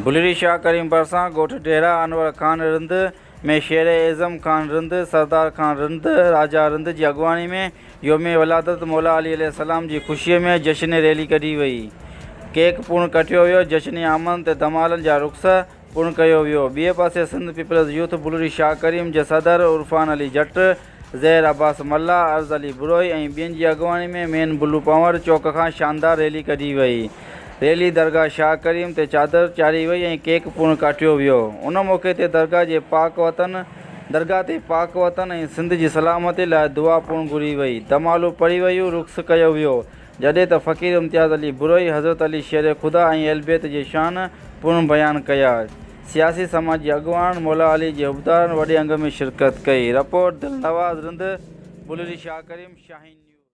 بلڙي شاهه ڪريم ڀرسان ڳوٺ ڊيرا انور خان رند ۾ شير اعظم خان رند، سردار خان رند، راجا رند جي اڳواڻي ۾ يوم ولادت مولا علي عليه السلام جي خوشي ۾ جشن ريلي ڪڍي وئي. ڪيڪ پڻ ڪٽيو ويو، جشن آمد تي ڌمالن جا رقص پڻ ڪيو ويو. ٻئي پاسي سنڌ پيپلز يوٿ بلڙي شاهه ڪريم جي صدر عرفان علي جٽ، زهير عباس ملاح، عرض علي بروهي ۽ ٻين جي اڳواڻي ۾ مين بلو پنهور چوڪ کان شاندار ريلي ڪڍي وئي. ريلي درگاهه شاهه ڪريم تي چادر چاڙهي وئي ۽ ڪيڪ پڻ ڪاٽيو ويو. ان موقعي تي درگاهه جي پاڪ وطن درگاهه تي پاڪ وطن ۽ سنڌ جي سلامتي لاء دعا پڻ گهري وئي. دمالو پڙهي ويون، رقص ڪيو ويو. جڏهن ته فقير امتياز علي بروهي حضرت علي شير خدا ۽ اهلبيت جي شان پڻ بيان ڪيا. سياسي سماجي اڳواڻن، مولا علي جي حبدارن وڏي انگ ۾ شرڪت ڪئي. رپورٽ، دلنواز رند، بلڙي شاهه ڪريم، شاهين نيوز.